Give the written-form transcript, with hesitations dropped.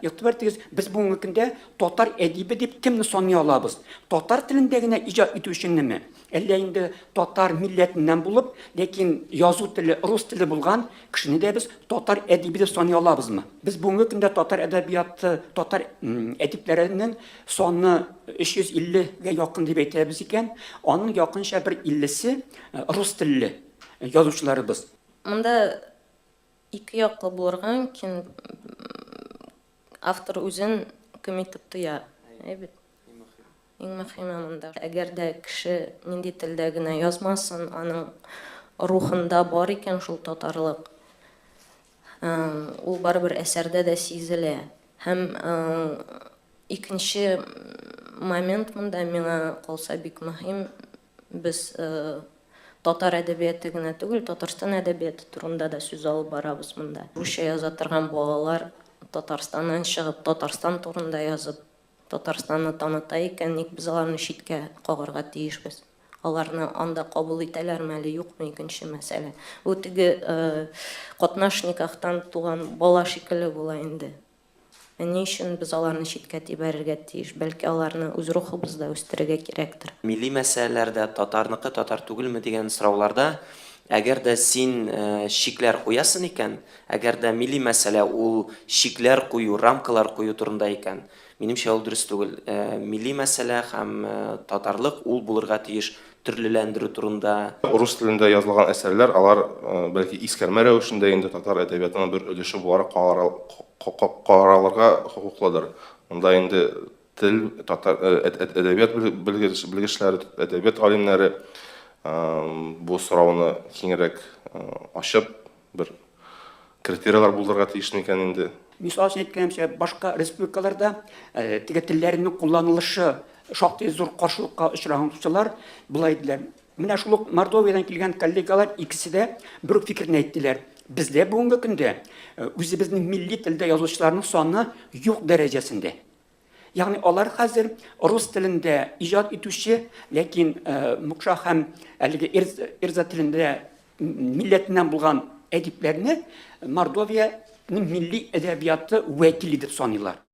Игътибар итегез, без бүгенге көндә татар әдибе дип кемне саный алабыз? Татар телендә генә иҗат итүченеме? Әллә инде татар милләтеннән булып, ләкин язу теле рус теле булган кешене дә без татар әдибе дип саный алабызмы? Без бүгенге көндә татар әдәбияты, татар әдипләренең саны 350 гә якын дип әйтәбез икән, аның якынча бер 50-се рус телле язучыларыбыз. Монда Ике яклы булырга мөмкин. Автор үзен кем итеп тоя, әйе бит? Иң мөһиме монда. Әгәр дә кеше нинди телдә генә язмасын, аның рухында бар икән шул татарлык, ул барыбер әсәрдә дә сизелә. Һәм икенче момент монда миңа калса бик мөһим, Без татар әдәбияты генә түгел, Татарстан әдәбияты турында да сүз алып барабыз монда. Русча яза торган балалар Татарстаннан чыгып, Татарстан турында язып, Татарстанны таныта икән, ник без аларны читкә кагарга тиешбез? Аларны анда кабул итәләрме әле, юкмы, икенче мәсьәлә. Бу теге катнаш никахтан туган бала шикелле була инде. Ә ни өчен без аларны читкә тибәрергә тиеш? Бәлки аларны үз рухыбызда үстерергә кирәктер? Милли мәсьәләләрдә, татарныкы татар түгелме дигән сорауларда, әгәр дә син чикләр куясын икән, әгәр дә милли мәсьәлә ул чикләр кую, рамкалар кую турында икән, минемчә, ул дөрес түгел. Милли мәсьәлә һәм татарлык ул булырга тиеш төрлеләндерү турында. Рус телендә язылган әсәрләр, алар, бәлки, искәрмә рәвешендә инде татар әдәбиятының бер өлеше буларак каралырга хокуклыдыр. Монда инде тел, татар, әдәбият белгечләре, әдәбият галимнәре бу сорауны киңрәк ачып, бер критерийлар булдырырга тиеш микән инде? Мисал өчен әйткәнемчә, башка республикаларда теге телләрнең кулланылышы шактый зур каршылыкка очраган укучылар болай диделәр. Менә шул ук Мордовиядән килгән коллегалар икесе дә бер үк фикерне әйттеләр. Бездә бүгенге көндә үзебезнең милли телдә язучыларның саны юк дәрәҗәсендә. Ягъни алар хәзер рус телендә иҗат итүче, ләкин мукша һәм әлеге эрза телендә милләтеннән булган әдипләрне Мордовиянең милли әдәбияты вәкиле дип саныйлар.